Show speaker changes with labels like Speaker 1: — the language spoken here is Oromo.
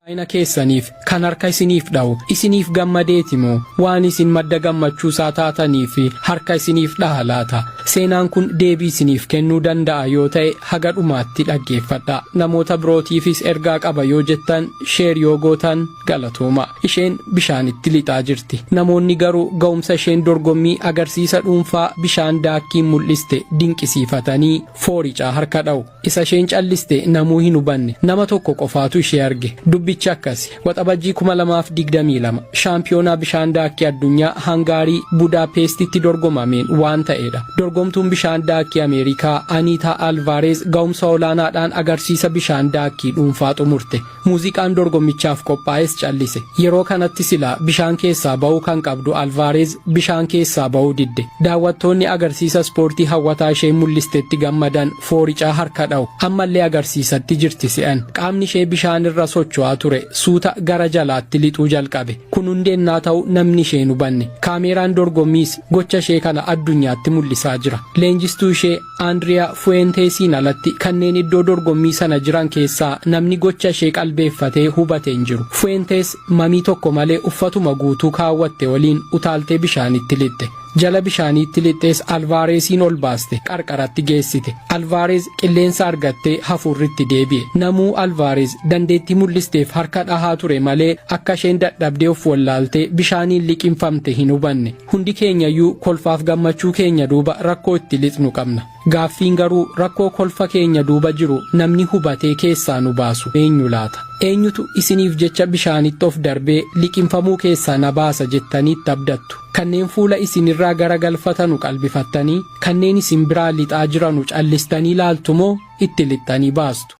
Speaker 1: Milkaa'ina keessaniif kan harka isiniif dhahu isiniif gammadeeti moo waan isin madda gammachuu isaa taataniif harka isiniif dhaha laata? Seenaan kun deebii isiniif kennuu danda'a yoo ta'e haga dhumaatti dhaggeeffadhaa. Namoota birootiifis ergaa qaba yoo jettan share yoo gootan galatooma. Isheen bishaanitti lixaa jirti. Namoonni garuu ga'umsa isheen dorgommii agarsiisa dhuunfaa bishaan daakkiin mul'iste dinqisiifatanii fooricaa harka dha'u. Isa isheen calliste namuu hin hubanne. Nama tokko qofaatu ishee arge. Dubbichi akkasi. Waxabajjii 2022 shaampiyoonaa bishaan daakkii addunyaa Hangaarii Budaapeestitti dorgomameen waan ta'edha. Dorgomtuun bishaan daakkii Ameerikaa Aniitaa Alvaareez ga'umsa olaanaadhaan agarsiisa bishaan daakkii dhuunfaa xumurte. Muuziqaan dorgommichaaf qophaa'es callise. Yeroo kanatti silaa bishaan keessaa ba'uu kan qabdu Alvaareez bishaan keessaa ba'uu didde. Daawwattoonni agarsiisa ispoortii hawwataa isheen mul'istetti gammadan fooricaa harka dha'u. Ammallee agarsiisatti jirti se'an. Qaamni ishee bishaan irra socho'aa ture suuta gara jalaatti lixuu jalqabe. Kun hundennaa ta'u namni ishee hin hubanne. Kaameeraan dorgommiis gocha ishee kana addunyaatti mul'isaa jira. Leenjistuu ishee Andiriyaa Fuenteesiin alatti kanneen iddoo dorgommii sana jiran keessaa namni gocha ishee qalbeeffatee hubate hin jiru. Fuentees mamii tokko malee uffatuma guutuu kaawwatte waliin utaaltee bishaanitti lixxe. Jala bishaaniitti lixxees Alvaareesiin ol baaste qarqaratti geessite. Alvaareez qilleensa argattee hafuurritti deebi'e. Namuu Alvaareez dandeettii mul'isteef harka dhahaa ture malee akka isheen dadhabdee of wallaaltee bishaaniin liqimfamte hin hubanne. Hundi keenyayyuu kolfaaf gammachuu keenya duuba rakkoo itti lixnu qabna. Gaaffiin garuu rakkoo kolfa keenya duuba jiru namni hubatee keessaa nu baasu eenyu laata? Eenyutu isiniif jecha bishaanitti of darbee liqimfamuu keessaa na baasa jettaniitti abdattu? Kanneen fuula isinirraa garagalfatanu qalbifattanii, kanneen isin biraa lixaa jiranu callistanii laaltu moo itti lixxanii baastu?